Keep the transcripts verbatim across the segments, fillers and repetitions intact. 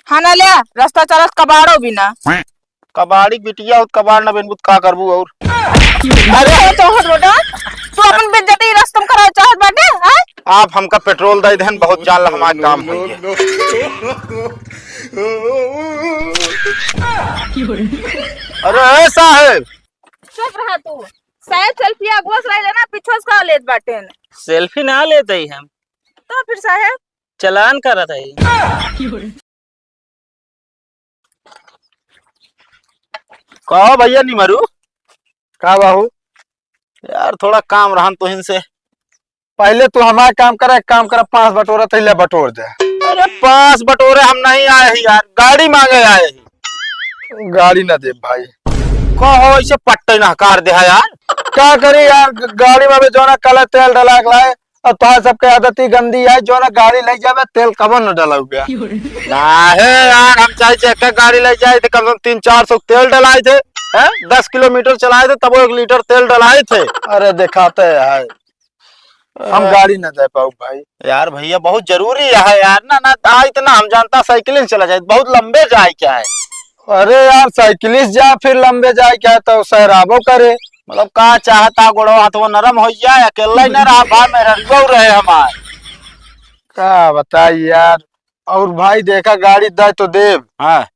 हाँ ना ले, रास्ता चलत कबाड़ो बिना। कबाड़ी बिटिया होत, कबाड़ ना बिनबुत का करबू और? अरे, तो हट बेटा, तू अपन बेइज्जती रास्ता में करावे चाहत बाटे, हैं? आप हमका पेट्रोल दे देन, बहुत जान ला हमार काम होई है। अरे, ए साहेब। चुप रहा तू। साहेब, सेल्फी अगुआ से ले लेना, पीछे से का लेत बाटेन? सेल्फी ना लेत ही हम। तो फिर साहेब? चलान करत ही। कहो भैया निमरू। का बाबू? यार, थोड़ा काम रहन तोहिन से। पहले तू हमार काम करा, एक काम करा, पाँच बटोरा तैले बटोर दे। अरे, पाँच बटोरे हम नहीं आए ही यार, गाड़ी मांगे आए ही। गाड़ी ना देब भाई। कहो, ऐसे पट्टे ना हकार दे है यार। का करी यार, ग-, गाड़ी में अभी जौना कल तेल डला के लाए, और तोहार सबके आदत ही गंदी है, जौना गाड़ी ले जावे, तेल कबो न डलाऊ बे। ना है यार, हम चाहे चेक के गाड़ी ले जाए थे, कम से कम तीन चार सौ तेल डलाए थे, हैं? दस किलोमीटर चलाए थे, तब वो एक लीटर तेल डलाए थे। अरे, दिखाते हैं, हम अ, गाड़ी ना दे पाऊ भाई। यार भैया, बहुत जरूरी है यार, ना, ना, आ इतना हम जानता साइकिल से चला जाए, बहुत लंबे जाए क्या है? अरे यार, साइकिल से जा, फिर लंबे जाए क्या है, तो सहराबो करे। मतलब का चाहता, गोड़वा हाथवा नरम हो जाए, अकेला ही ना रहा, भा मेहररुआ रहे हमार। का बताई यार, और भाई देखा, गाड़ी दे तो देब, हाँ।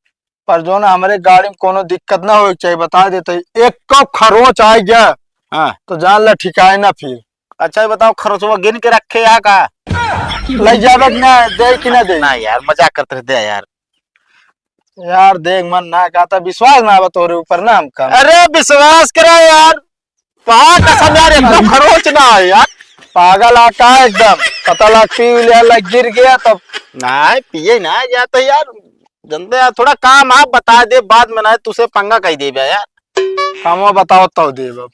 पर जो ना, हमरे गाड़ी में कोनो दिक्कत ना होए के चाहिए, बता देते ही। एक को खरोच आ गया, हाँ। तो जान ला ठिकाए ना फिर। अच्छा, ये बताओ, खरोचवा गिन के रखे या का? ले जावे कि ना, दे कि ना दे? ना यार, मजाक करत रहे, दे यार। यार देख, मन ना कहता, विश्वास ना बा तोरे ऊपर ना हमका। अरे, विश्वास करा यार, पहाड़ कसम यार, एकदम खरोच ना है यार। पागल आ का एकदम? पता लग पी लिया, लग गिर गया तब। ना, पिए ना जाते यार, जनते यार, थोड़ा काम आप बता दे, बाद में ना तुसे पंगा कही देबे यार। कामवा बताओ तब देब अब।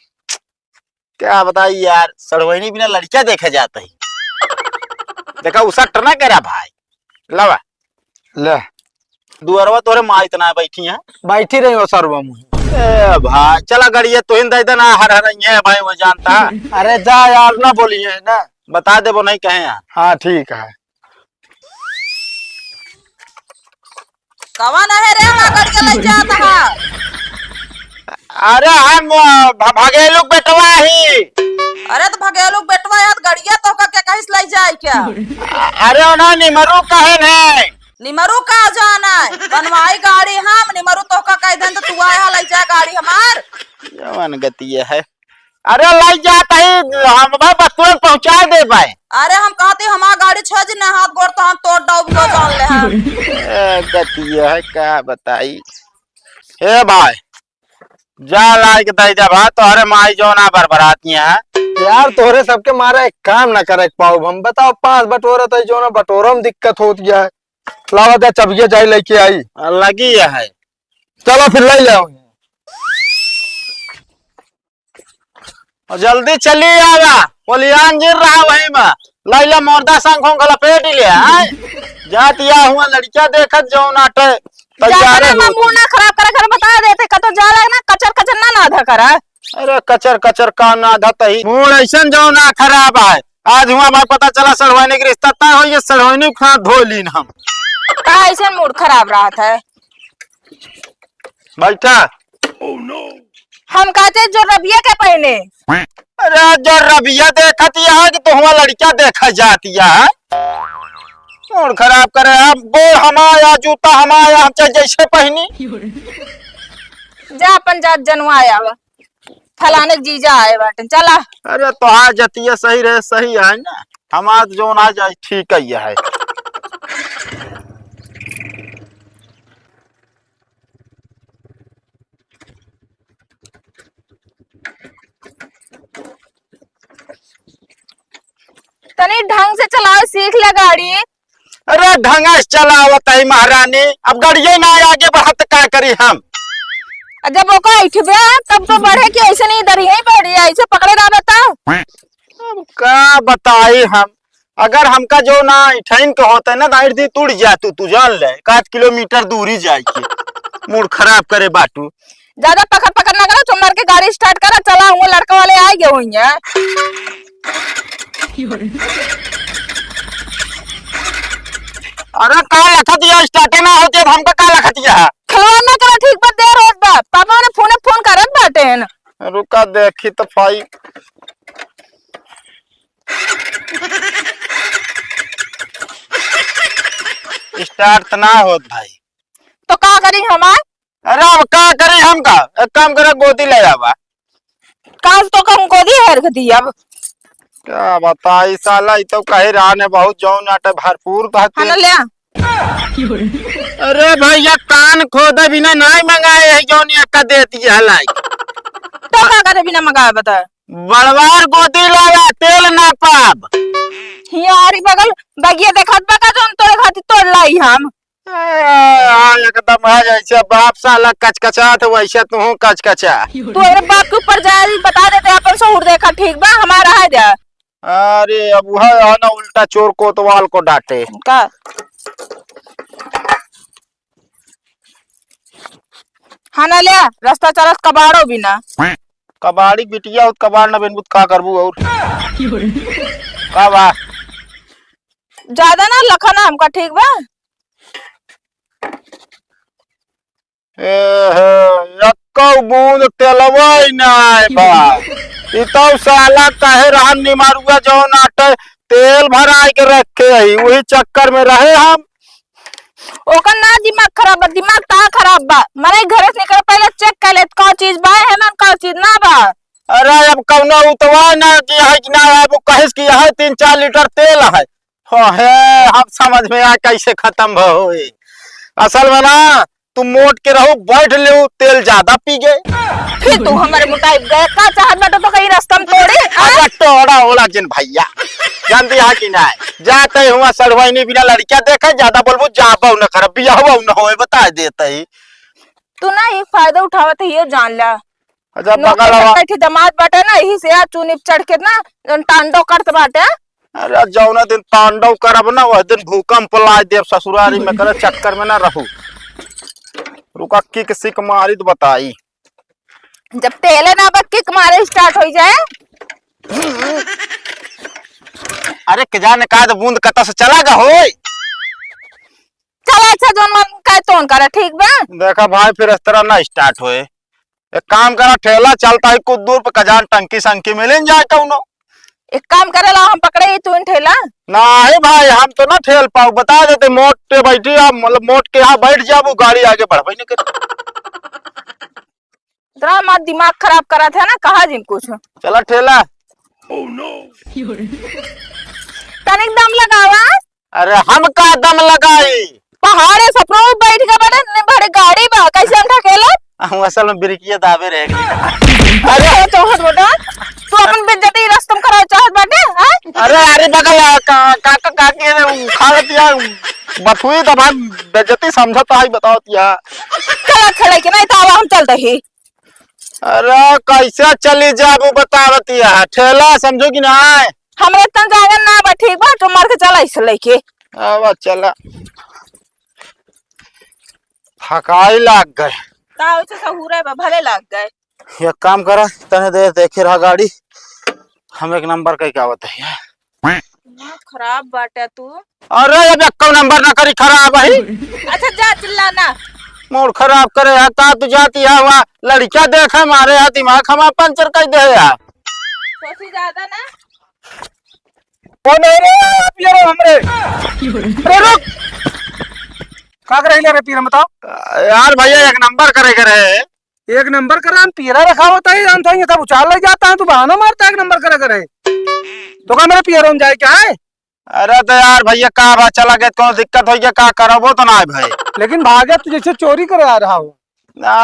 क्या बताई यार, सड़वैनी बिना लड़किया देखे जात ही। देखा, उसा टरना करा भाई, लावा। ले। दुअरवा तोरे माँ इतना बैठी है। बैठी रही हो सरवा मुँह। ए भाई, चला गड़िया तोहिन दे देना, हर हर ये भाई वो जानता। अरे जा यार, ना बोली है ना। बता देबो नहीं कहे यार। हाँ, ठीक है। कवन है रे, हमार गड़िया लइ जात हा? अरे हम, अ, भ-, भगेलू के बेटवा ही। अरे तो भगेलू के बेटवा है, तो गड़िया तोहका के कहिस लइ जाए क्या? अ-, अरे ओना निमरू कहे नहीं। निमरू का जाना है? बनवाई गाड़ी हम, निमरू तोहका कह देन तो तू आया लइ जाए गाड़ी हमार। जवन गतिया है। अरे, लइ जात ही, हम बा बतुआ पहुँचा देबे। अरे, हम कहती, हमार गाड़ी छे जी ना, हाथ गोड़ तो हम तोड़ डाउब हो जान ले हम। ए, गतिया है, का बताई। ए भाई, जा लाइके दे दे भा, तोहरे माई जौना बरबराती है। यार, तोहरे सबके मारे एक काम ना करे पाउब हम। बताओ, पाँच बटोरा तो जौना बटोरा में दिक्कत होत गया है। लावा दे, चबिया जाई लइके आई। लगी है। चलो फिर लइ जाओ। और जल्दी चली आवा, पोलियान गिर रहा वही में। लइला मोर्दा संग हों गला पेट ही ले, आय। जात या हुआ लड़किया देखत जौन आटे, तैयारे जाना हो। मुंह ना खराब करे, घर बता देते, कतो जाला ना, कचर कचर ना नाधा करा। अरे कचर कचर का नाधा तही। मूड ऐसन जौन ना खराब है। आज हुआ भाई पता चला सड़वाइने के रिश्ता तय हो, ये सड़वाइने के साथ धो लीन हम। का ऐसन मूड खराब रहत है? बैठा। हम कहते जो रबिया के पहने। अरे जो रबिया देखत यहाँ कि तो हुआ लड़किया देखा जात यहाँ। मूड खराब करे, अब गोड़ हमार या जूता हमार या, हम चाहे जैसे पहनी। जा अपन जात जनवा आवा। फलाने के जीजा आए बाटे, चला। अरे तोहार जतिया सही रहे, सही है ना, हमार जौन आ जाए ठीक है, ये है। तनी ढंग से चलावे सीख ले गाड़ी। अरे ढंग से चलावत है महारानी, अब गाड़िये ना आगे बढ़त का करी हम? आ जब ओका उठबे तब तो बढ़े कि ऐसे नहीं इधर ही बढ़ी, ऐसे पकड़े रहबे तो। अब का बताई हम, अगर हमका जो ना इठाइन के होता है ना, तो आइर दी टूट जा तू, तू जान ले, एक आध किलोमीटर दूरी जाए के। मूड खराब करे बाटू। ज्यादा पकड़ पकड़ ना करो, चुम्मर के गाड़ी start करा, चला, वो लड़का वाले आ गए हुई हैं। अरे का लखत ये start ना होते, रुका, देखी तो भाई। Start तो ना होत भाई। तो का करी हमार? अरे अब का करी हम का? एक काम करे, गोदी ले आवा। काज तो हम गोदी हर दी अब। का बताई साला, ई तो कहे रहने बहुत जौन आटे भरपूर तो हते। है ना, ले आ। अरे भैया, कान खोदे बिना नाहीं मंगाए है, जौन एक्का देती है लाई। तो का करे बिना मंगाए बता? बड़वार गोदी लावा, तेल ना पाब। हियारी बगल बगिया देखत बा का, जौन तोरे खातिर तोड़ लाई हम। ए, आ, एकदम है जैसे बाप साला कचकचात, वैसे तू कचकचा। तू अगर बाप के ऊपर जाए, बता देते, अपन सहूर देखा, ठीक बा, हमारा है जा। अरे, अब वह है ना, उल्टा चोर कोतवाल को डांटे। का? हाँ ना, ले, रास्ता चलत कबाड़ो बिना। कबाड़ी बिटिया होत, कबाड़ ना बेनबुत, का करबू और? का बा? ज्यादा ना लखा ना हमका, ठीक बा? ए हे, एक्को बूंद तेलवा ही ना आए बा। ई तो साला कहे रहन निमारुआ जौन आटे तेल भराए के रखे ही, वही चक्कर में रहे हम। ओकर ना दिमाग खराब बा, दिमाग ता खराब बा। मरे घर से निकल पहले check कर लेत, का चीज बा, है ना, का चीज ना बा। अरे अब कौनो उतवा ना कि है कि ना, अब कहिस कि है तीन चार लीटर तेल है। हो हे, अब समझ में आ कैसे खत्म भ होई। असल में ना, तू मोट के रहू, बैठ लेऊ, तेल ज्यादा पी गए। फिर तू हमारे मुताबिक गए, का चाहत बाटे तो कहीं रास्ता में तोड़े, आ? अरे टोड़ा ओड़ा जिन भैया, जानती है कि नहीं? जाते हुआ सड़वाइनी बिना लड़कियां देखे, ज्यादा बोलबू, जाबो न करब, बियाहबो न होए, बता देते ही। तू ना एक फायदा उठावत है, यो जान ला। अच्छा, नौकर बगलवा। बैठी दमाद बाटे ना, यही से आ चुनी पे चढ़ के ना जौन तांडव करत बाटे। अरे, जौना दिन तांडव करब ना, वह दिन भूकंप लाए देब ससुरारी में, करे चक्कर में ना रहू। रुका, किक सिक मारी तो बताई। जब तेले ना बा, किक मारे start हो जाए। अरे, के जाने का तो बूंद कता से चला गा होई। चला, अच्छा, जौन मन का तौन करा, ठीक बा? देखा भाई, फिर इस तरह ना start होए। एक काम करा, ठेला चलता है कुछ दूर पे, कजान टंकी संकी मिलिन जाए कौनो। एक काम करे ला, हम पकड़े ही तू ठेला। नहीं भाई, हम तो ना ठेल पाऊ, बता देते, मोट पे बैठी आप, मतलब मोट के यहाँ बैठ जाबू, गाड़ी आगे बढ़बे नहीं करे। इतना मत दिमाग खराब करत है ना, कहा जिन कुछ। चला ठेला। तनिक दम लगावा। अरे हम का दम लगाई? पहाड़े सपरो बैठ के बड़े ने बड़े गाड़ी बा, कैसे हम ढकेला? हम असल में ब्रेकिया दाबे रहे। अरे चौहट बेटा, तू अपन बेइज्जती रस्तम करावे चाहत बाटे, हैं? अरे, अरे बगल आ, का, काका काकी ने उखाड़ दिया, बथुई तो भाई बेइज्जती समझत आई, बतावत या। चला खड़े के नहीं तो आवा हम चलते ही। अरे कैसे चली जाबू बतावत या, ठेला समझू कि ना? हमरे तन जागन ना बा, ठीक बा, तू मार के चला इसे लेके। आवा चला। थकाई लाग गए। का होइसे सहूरे बा, भले लाग गए। एक काम करा, तने देर देखे रहा गाड़ी, हम एक नंबर कई का आवत है। दिमाग खराब बाटे तू। अरे, अब एक्को नंबर ना करी खराब है। अच्छा, जा, चिल्ला ना। मूड खराब करे है, का तू जाती है वहाँ लड़कियाँ देखे मारे है, दिमाग हमारा पंचर कर दे है। सोची ज्यादा ना। कौन है रे, पियरो हमरे? अरे रुक। का करे ले रे पीर, बताओ। यार भैया, एक नंबर करे करे। एक नंबर करा, हम पीरा रखा होता है, जानता है, ये सब उछाल ले जाता है, तू बहाना मारता है, एक नंबर करे करे। तो का मेरे पीरो में जाए क्या है? अरे तो यार भैया, का बा, चला गए, कौन दिक्कत हो गया, का करबो तो ना है भाई। लेकिन भागे तू जैसे चोरी करे आ रहा हो। ना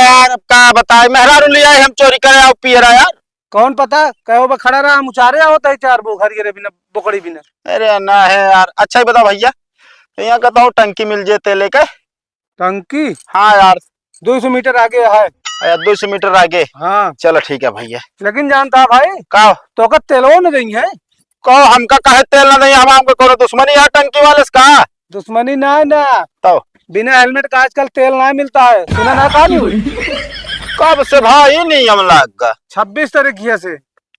यार, अब का बताए, मेहरारू ले आए, हम चोरी करे आओ पीरा यार। कौन पता, कहो बा खड़ा रहा, हम उचारे आओ तई चार बो घर गिरे बिना, बोकड़ी बिना। अरे ना है यार। अच्छा ही बताओ भैया, यहाँ का तो टंकी मिल जे तेले के? टंकी? हाँ यार। दो सौ मीटर आगे है। अच्छा, दो सौ मीटर आगे? हाँ। चलो ठीक है भैया। लेकिन जानता भाई? का? तो का तेलवा न देंगे? कहो हमका काहे तेल ना देंगे? हम हमको कोनो दुश्मनी है टंकी वाले से का? दुश्मनी ना, ना। तो? बिना हेलमेट का आजकल तेल ना मिलता है, सुना ना कानू? कब से भाई नियम लाग गा? छब्बीस तारीख घिया से।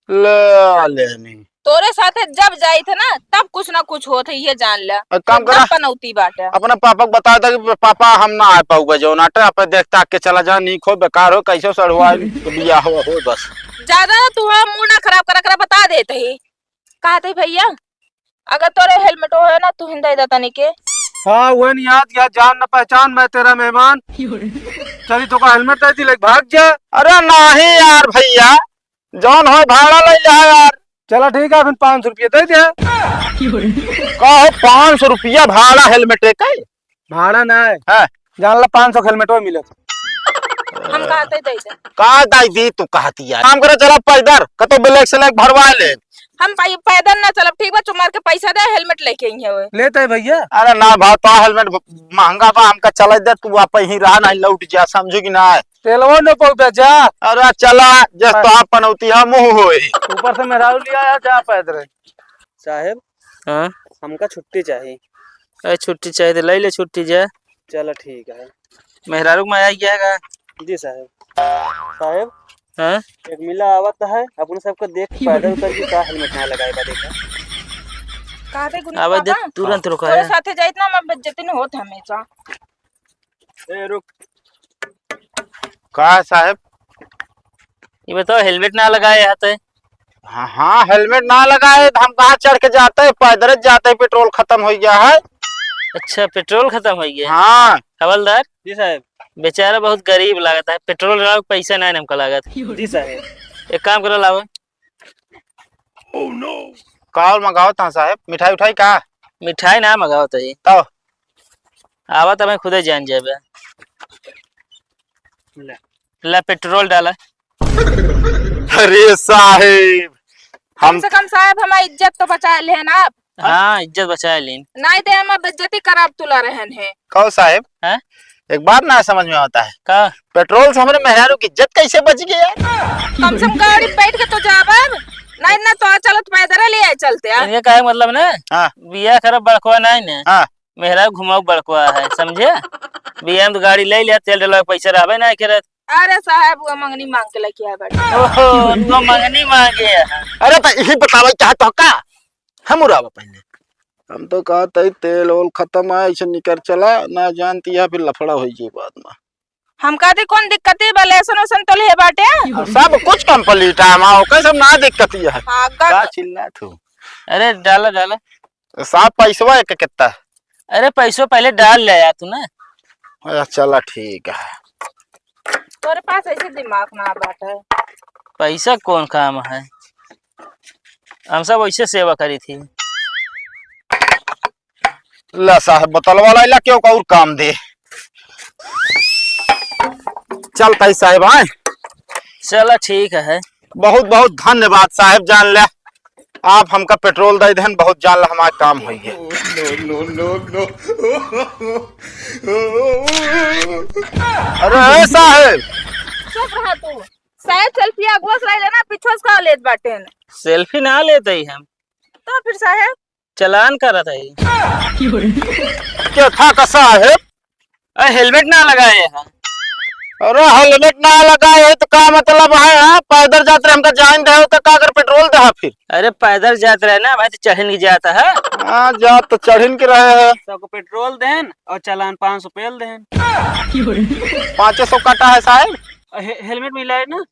ले लेनी। तोरे साथे जब जाइत है ना, तब कुछ ना कुछ होत है, ये जान ले। एक काम तू करा, जब पनौती बाटे। अपना पापा को बता दे कि पापा, हम ना आ पाऊबे, जौन आटे आप देख ताक के चला जा, नीक हो, बेकार हो, कैसे सड़ुआ तो बिया हो, हो बस। ज्यादा ना तू, हाँ, मुंह ना खराब करा, करा, बता देत ही। कहत ही भैया, अगर तोरे हेलमेट हो ना, तू हिंदा दे तनी के। हाँ, वही नहीं याद, यार, जान न पहचान, मैं तेरा मेहमान। चली, तो का हेलमेट दे दी, लेके भाग जा। अरे नहीं यार भैया, जौन हो भाड़ा ले ले यार। चला ठीक है, फिर पाँच सौ रुपया दे दे। कहो, पाँच सौ रुपया भाड़ा हेलमेट के? भाड़ा ना है। हाँ। जान ला, पाँच सौ के हेलमेट वो मिलत। हम कहते दे दे। का दाई दी तू कहती यार? काम करे, चला पैदल, कतो ब्लैक से लेके भरवा ले। हम पै-, पैदल ना चलब, ठीक बा? चुमार के पैसा दे, हेलमेट लेके आई है वो। लेते हैं भैया। अरे ना भाई, तो हेलमेट ब-, महंगा बा, हमका चले दे, तू आप ही रहा, नहीं लौट जा, समझू कि ना? तेलवा न पौबे जा। अरे चला, जस हाँ। तो आप पनौती हम मुँह होए। ऊपर से मेहरारू लिया है, जा पैदल। साहेब, हाँ? हमका छुट्टी चाही। अरे छुट्टी चाही तो ले ले छुट्टी जा। चला ठीक है। मेहरारू के मया आइ गया है का? जी साहेब। साहेब, हाँ? एक मिला आवत है, अपने सबको देख पैदल उतर के का हेलमेट ना लगाए बा, देखा। कहते गुरु आवाज दे, पापा, तुरंत रुका तोरे है। साथे जाइत ना, हमार बेइज्जती न होत हमेशा। ए, रुक। का है साहेब? ये बताओ, हेलमेट ना लगाए है तो? हाँ, हाँ, हेलमेट ना लगाए तो हम कहाँ चढ़ के जाते हैं? पैदल जाते हैं, पेट्रोल खत्म हो गया है। अच्छा, पेट्रोल खत्म हो गया? हाँ। हवलदार? जी साहेब। बेचारा बहुत गरीब लागत है, पेट्रोल डाले पैसा नहीं हमका लागत। जी साहेब। एक काम करो, लाओ। का और मंगावत हैं साहेब? मिठाई उठाई का? मिठाई ना मंगावत है। तो? आवा तो मैं खुदे जान जाबे। ले। ला पेट्रोल डाला। अरे साहेब, हम कम से कम साहेब हमार इज्जत तो बचाए लेन आप। हाँ, इज्जत बचाए लेन। नहीं तो हमार बेइज्जती कराब तुला रहन है। कहो साहेब, हैं? एक बात ना समझ में आवत है। का? पेट्रोल से हमरे मेहरारू की इज्जत कैसे बच गई यार? कम से कम गाड़ी बैठ के तो जाबब, नहीं ना तो चलत पैदल ले आए चलते यार। इनके कहे मतलब ना, हाँ। बिया करब बड़कवा नहीं ने, हाँ। मेहरारू घुमाऊ बड़कवा है, समझे? बिया में तो गाड़ी ले लिया, तेल डलवा के पैसा रहबे ना करत। अरे साहेब, वो मंगनी मांग के लेके आए बाटे। ओहो, तो मंगनी मांगे है। अरे तो यही बतावे चाहत हो का? हम उड़ावा पहले। हम तो कहत ही तेल ओल खत्म है, ऐसे निकर चला, ना जानती है फिर लफड़ा होइ जाए बाद में। हम कहते कौन दिक्कत है, बलेसन वसन तो ले बाटे। अब सब कुछ complete है, हम ओकर सब ना दिक्कत है। हाँ, का का चिल्ला तू? अरे डाला, डाला। साहब, पैसवा एक कितना? अरे पैसवा पहले डाल ले यार तू ना। अच्छा, चला ठीक है। तोरे पास ऐसे दिमाग ना बाटे। पैसा कौन काम है? हम सब वैसे सेवा करी थी। ला साहब, बोतलवा लाइला, केहू का और काम दे। चलता ही साहब, आए। चला ठीक है। बहुत बहुत धन्यवाद साहब, जान ले आप हमका पेट्रोल दे देहन, बहुत जान ले हमार काम होई गए। No, no, no, no। अरे ए साहब। चुप रहा तू। साहब सेल्फी अगुआ से ले लेना, पीछे से का लेत बाटेन। सेल्फी ना लेते ही हम। तो फिर साहब? चालान करत है। क्या था का साहब? अरे हेलमेट ना लगाए हैं। अरे हेलमेट ना लगाए है तो का मतलब है, हाँ? पैदल जात रहे, हमका जान रहे हो तो का कर पेट्रोल दे फिर? अरे पैदल जात रहे ना भाई, तो चढ़न की जात है। हाँ, जात तो चढ़न के रहे हैं। सबको पेट्रोल देन और चालान पाँच सौ पेल देन। पाँचे सौ कटा है साहब। और हे-, हेलमेट मिला है ना?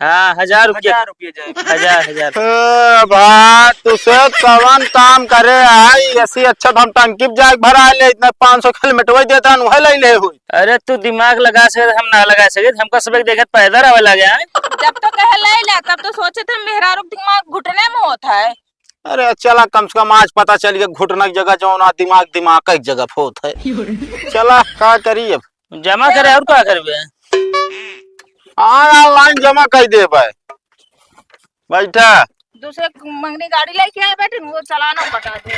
हाँ, हजार रुपया। हजार रुपया जाए। हजार, हजार। ए, भाई, तू से कवन काम करे आई? ऐसी अच्छा तो हम टंकी पे जाके भरा ले, इतना पाँच सौ हेलमेट वही देता है, वही ले ले हुई। अरे, तू दिमाग लगा सके, हम ना लगा सके, हमका सब देखत पैदल आवे लगे हैं। जब तो कहे ले ले, तब तो सोचे थे मेहरारू के दिमाग घुटने में होता है। अरे, चला, कम से कम आज पता चल गया घुटना की जगह जौन आ दिमाग, दिमाग का एक जगह होत है। चला, का करी अब? जमा करे और का करबे? हाँ, online जमा कर देबे। बैठा। दूसरे मंगनी गाड़ी लेके आए बैठे, वो चालान कटा दे।